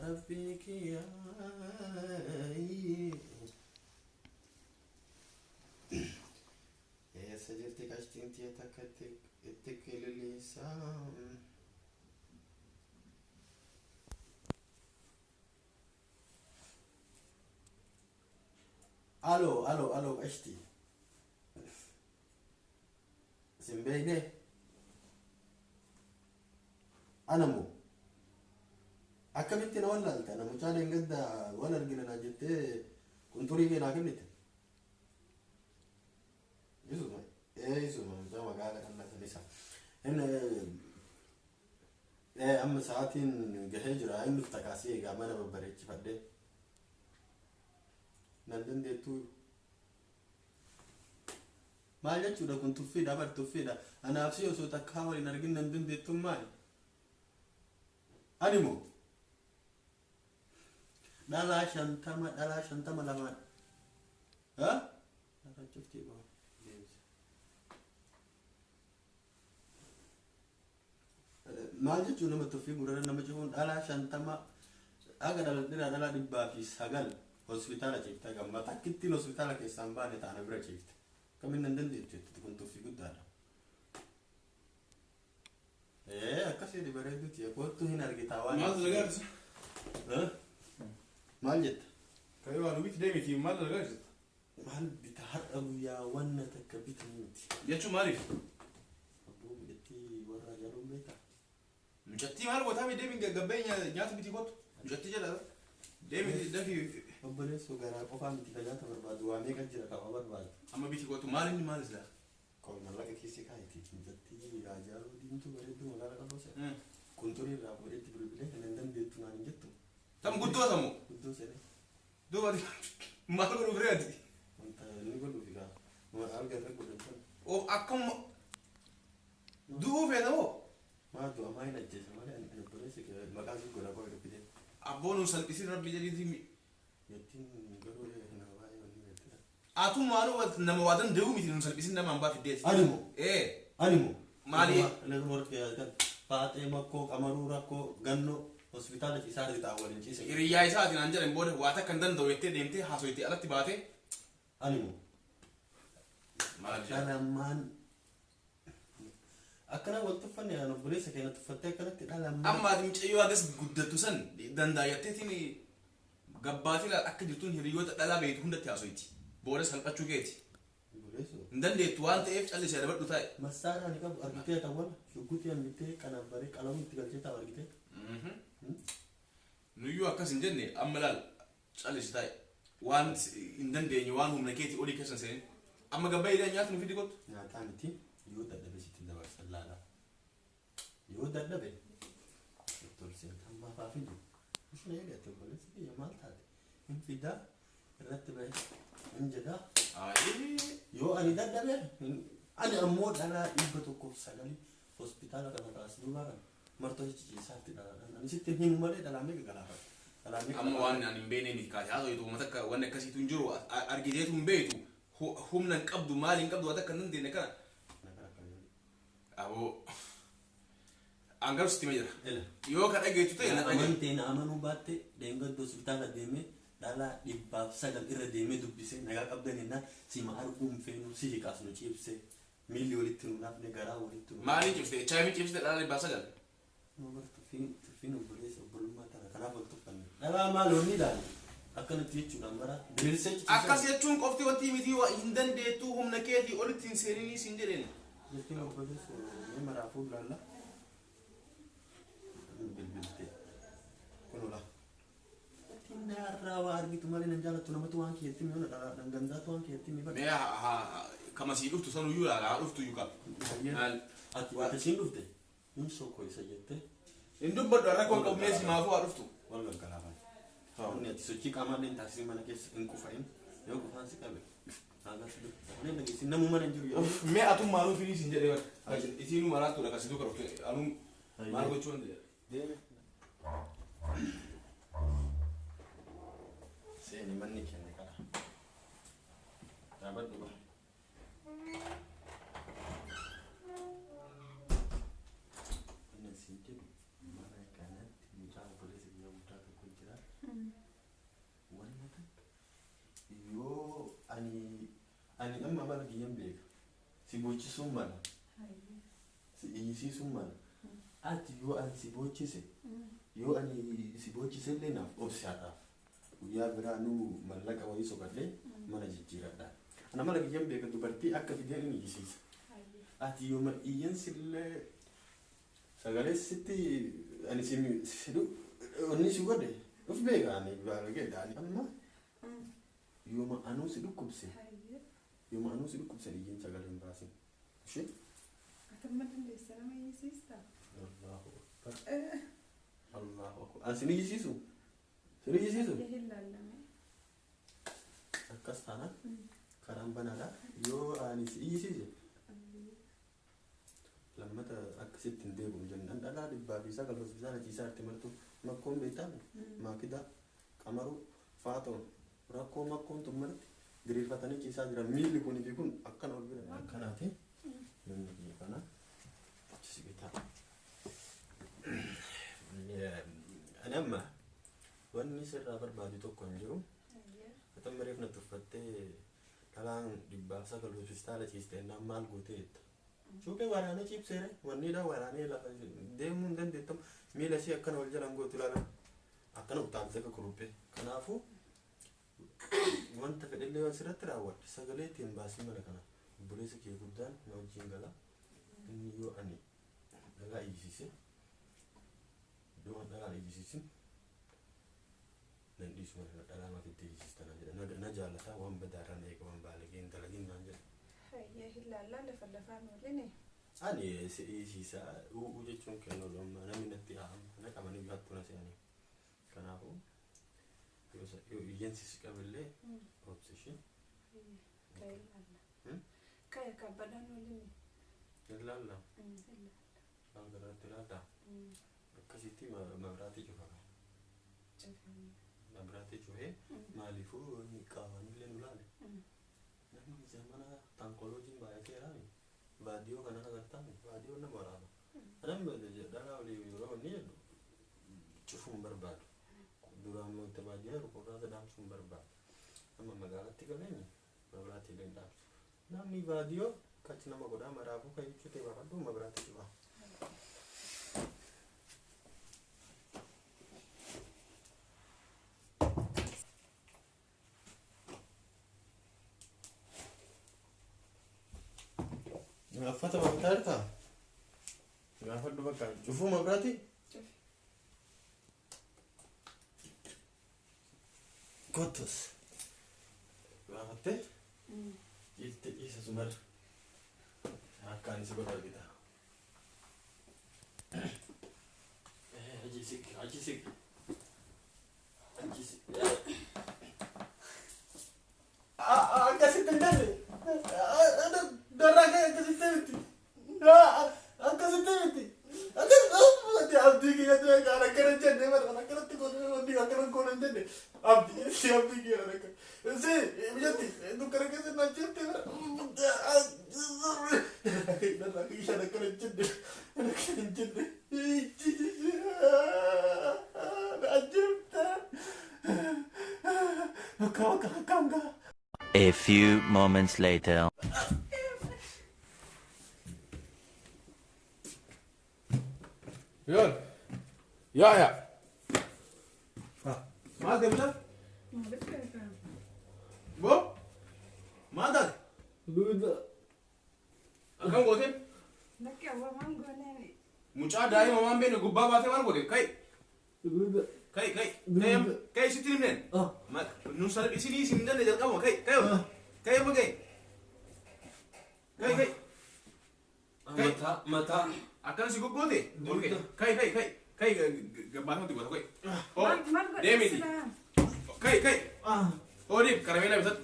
Rabbii kiyya. Eessa jirti qashtiin tiyya takka itti kililiisaa? Alo, alo, alo qashtii. Sin beeknee? Ana moo? Akkamitti na wallaalte? Ana mucaa dheengadda wal argina naan jettee qunxurii kee naa kennite. Isuma, ee isuma mucaa magaala qal'aa san isa. Inni ee amma sa'aatiin gahee jira inni dhufta kaasee egaa mana babbareechifadhee. Nan dandeettuu. Maal jechuudha kun tuffiidha bar tuffiidha. Anaaf si osoo takkaa wal hin argin nan dandeettuun maali? Ani moo? Dhalaa 50 dhalaa 50 lamaan. Ha? Lafa cuftii qaba. Deebisa. Maal jechuun nama tuffii gurrara nama cufuun dhalaa 50 haga dhaladheeraa dhalaa 109 hospitaala ciifte gamma takkittiin hospitaala keessaan baane taana bira ciifte. Kamiin nan dandeettu jettiti kun tuffii guddaadha. Ee akkasii bareeduuti koottu hin argitaa waan. Maal dalagaa jirta? Eh? Maal jetta? Ka'ee waan hubitti deemiti maal dalagaa jirta? Maal bita har'a guyyaa wanna takka bitan miti. Jechuun maaliif? Abboo mucattii warra jaluun beektaa? Mucattii maal gootaa mi deemi gabbee nyaata bitii kottu. Mucattii jedha. Deemi dafii Obboleessoo garaa qofaa miti ka nyaata barbaadu waa meeqa jira ka waa barbaadu. Amma bitii kottu maal inni maal silaa? Qoy mallaqa kiisii kaayiti mucattii Haajaaluu diimtuu bareedduu magaala qal'oo sana. Qunxurii irraa fuudheetti bilbilee kan hin dandeettu naan hin jettu. Tam guddoo tamu. Guddoo seenee. Duuba maal godhuuf ree ati? Wanta inni godhuuf egaa alga irra godhan sana. Of akkam du'uu feeta moo? Maa du'a maa hin ajjeesa malee ani ani obboleessa kee maqaa si godha qoy dhukkidee. Abboo nun salphisin rabbi jedhiitii mi. Jettiin garuu nama baay'ee wanni beektudha. Atummaanuu nama waa danda'uu miti nun salphisin nama hambaa fiddeeti. Ani moo? Ee. Ani moo? Maali? Network kan Faaxee Makkoo Qamaruu Rakkoo Gannoo hospitaala ciisaa argita waliin ciise. Hiriyyaa isaatiin naan jedhan booda waa takka hin danda'u jettee deemtee haasoytee alatti baatee. Ani moo? Maal jedha? Dhalammaan akkana wal tuffanne an obboleessa keenya tuffattee akkanatti dhalammaan. Amma ati mucayyoo hagas guddattu san danda'a jetteetiin gabbaatee laal akka jirtuun hiriyyoota dhalaa beektu hundatti haasoyti. Booda salphachuu keeti. Obboleessoo. Hin dandeettu waan ta'eef callisii adabadhu taa'i. Massaaraa ani qabu argitee tawwala shugguxii ani bittee qanabbaree qalamuu itti galchee taa'u argitee. Nuyyuu akkas hin jenne amma laal callisi taa'i. Waan hin dandeenye waan humna keetii olii keessa hin seenin. Amma gabaa illee nyaata nu fidi kottu. Nyaataa miti yoo dadhabe sitti dabarsan laala. Yoo dadhabe itti ol seenta ammaa faa fidu. Isin eegate obboleessi kiyya maal taate hin fidaa irratti bahe hin jedhaa. Ayii. Yoo ani dadhabe ani ammoo dhalaa 109 hospitaala kana kaas duubaa kana martoo ciciisaatti dhalaadhaan ani sitti hin himu malee dhalaa meeqa galaafadha. Dhalaa meeqa Amma waan ani hin beekne miti kaate haasoo uummata akka wanni akkasiitu hin jiru argiteetu hin beektu humna hin qabdu maali hin qabdu waan takka hin dandeenye kana. Aboo an garuu sitti hima jira. Ela. Yoo ka dhageettu ta'e na dhaga'i. Amantee na amanuu baatte dheengadda hospitaala deemee dhalaa 109 irra deemee dubbisee nagaa qabdan jennaan sima arguu hin feenu si hiqaas nu ciibsee miilli walitti nu nafne garaa walitti nu Maaliin cibsite? HIV cibsite dhalaa 109? Nu bar tuffiin tuffiin obboleessa obbolummaa tana kanaaf wal tuffanne. Dhalaa maal wanni ilaali akkanatti jechuudhaan bara diriirsee ciciisaa. Akkas jechuun qofti wanti miti hin dandeettuu humna keetii olitti hin seeninii siin jedheen. Jechuun obboleessa mee maraafuu laalla. Bilbilte. Kunula. Tinnaarraa waa argitu malee nan jaalattu namatu waan kiyyatti mi'oona dhalaadhaan gandaatu waan kiyyatti mi Mee kama sii dhuftu sanuyyuu laala haa dhuftu iyyuu qaba. Maal? Ati wanta isiin dhufte hin sokkoysa jettee Hin dubbadhu har'a rakkoon qabu mee simaafuu haa dhuftu. Wal gaggalaafan. Inni ati sochii qaamaa illee hin taasisin mana keessa hin qufa'in yoo qufaan si qabe hagas sagalee dhageessin namuu mana hin jiru yeroo. Uff mee atummaanuu fidii siin jedhee bar. Isiinuu maraattuudha kan si duuka dhufte anuu maal gochuu dandeenya. Deeme. Seeni manni keenya kana. Dhaabadhu ba. Inni siin jedhu mana kanatti mucaa obboleessa kiyya guddaa tokko jira. boochisuun mala. Si iyyisiisuun mala. Ati yoo ani si boochise, yoo ani si boochise illee naaf obsi har'aaf. Guyyaa biraa nuu mallaqa wayii soqadhee mana jijjiiradha. Ana mala kiyyan beeka, dubartii akka fideen inni iyyisiisa. Ati yooma iyyansillee sagalee sitti ani si si onni si godhe uf beeka, ani baalageedha ani amma yooma anuu si dhukkubse, yooma anuu si dhukkubse iyyin sagalee hin baasin. Ishee? Atamma dandeessa nama iyyisiistaa? Allahu akbar. Allahu akbar. Ani sin iyyisiisu? Sin iyyisiisu? Hin laallame. Akkas taanaan karaan banaadha. Yoo ani si iyyisiise lammata akkasitti hin deebi'u jennaan, dhalaa 109 hospitaala ciisaa irratti martu makkoon beektaa, maakidaa, qamaruu, faatoon rakkoo makkoon tun marti diriirfatanii ciisaa jiran, miilli kunii fi kun akkana ol bira akkanaati. Namni kiyya kana achi si bitaa. Ani amma wanni sirraa barbaadu tokko hin jiru. Atan mareef na tuffattee dhalaan 109 hospitaala ciiste ennaan maal gootee jetta. Suuqii waraanee ciibseere, wanniidha, waraanee lafa deemuu hin dandeettamu, miila ishee akkana ol jalaan gootu ilaala. Akkana utaaltee akka kuruphee. Kanaafuu wanta fedhellee waan sirratti raawwadhe sagalee ittiin baasii mana kana obboleessa kee guddaan na wajjin gala. Inni yoo ani dhalaa iyyisiise, yoo ani dhalaa iyyisiisin nan dhiisu, mana kana dhalaa mafitti iyyisiista naan jedha. Na jaalataa, waan badaarraa na eega, waan baalagee hin dalagin naan jedha. Hayyee, hin laallaa, lafa lafaan waliin. Ani si iyyisiisa u'uu jechuun kennu amma namni natti haama na qabanii hattuu na se'anii. Kanaafuu yoo iyyansi si qabillee obsi ishee. Ka'e laalla. Ka'e kabbadaan waliin. Hin laalla. Hin laalla. Waan garaatti laalla. Akkasitti mabraatii cufa. Mabraatii cufee maaliifuu inni qaamanillee nu laale. Namni zamana taankolojiin baay'ateeraami. Baadiyoo kana agartaami. Baadiyoo nama waraaba. Namni dhalaa olii yeroo inni jedhu cufuu hin barbaadu. Duraan wanta baadiyyaa jiru qorraata dhaamsuu hin barbaadu. Amma magaalatti galeeni mabraatii illee hin dhaamsu. Namni baadiyoo kachi nama godhaa, maraafuu kan jechuu ta'e baafadhu, mabraatii cufaa. Uffata mabitaa jirtaa? Gaafadhu, bakka cufuu mabraatii? Cufi. Kottus. Gaafattee? Ciiste, ciisa sumar. Akka ani si godhu argita. Achi siqi, achi siqi. Achi siqi. Akkasitti hin jenne. Darraa kee akkasitti miti. Akkasitti miti. Akkasitti abdii kiyya ta'e kan akkana hin jenne, bara akkanatti godhee wanni akkana goona hin jenne. Abdii si, abdii kiyya akka. Si biyyatti dukkana keessa na jette bara. Darraa kiyya akkana hin jenne. Akkana hin jenne. Ajjeefte. Akka akka akka akka. A few moments later. Yoon. Yaa yaa. Maal deemta? Maaliif beekaa? Boo? Maal taate? Akkam goote? Lakki, awwa waan gooneen. Mucaa daa'ima waan beekne gubbaa baatee maal goote? Kai. Kai, kai. Kai, kai, sitti himneen. Nu salphisinii isin hin danne jalqabuma. Kai, kai. Kai amma kai. Kai, kai. Mataa, mataa. Akkana si goggoote? Ol kai. Kai, kai, kai. Kai, gabbaatatti goota kai. Oh, Maal maal godhe deemiti. silaa? Kai, kai. Oh, deem, karameellaa bitadhu.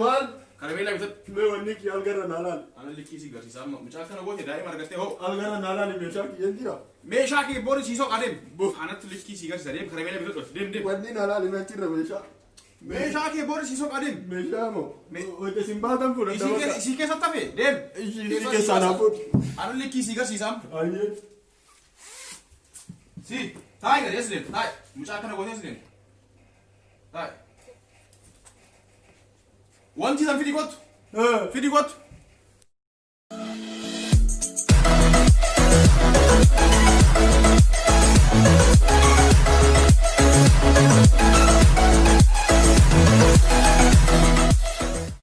Maal? Karameellaa bitadhu. Mee wanni kiyya algarra naa laali. Ana likkii si garsiisa amma. Mucaa akkana goote, daa'ima argattee hoo. Algarra naa laali, meeshaa kiyya jira. Meeshaa kee boori siisoo adeem. Anatti likkii si garsiisa, deem, karameellaa bitadhu. Deem, deem. Wanni naa laali, mee achirra meeshaa. Meeshaa kee boori siisoo adeem. Meeshaa moo? Wayita isin baatan fuudhan. Isii keessatti hafe, deem. Ishii keessaa naa fuudhi. Ana likkii si garsiisa amma. Ayyee. Si, taa'i gadi as deem, taa'i. Mucaa akkana gootee as deem. Taa'i. Wanti san fidi kottu. Fidi kottu.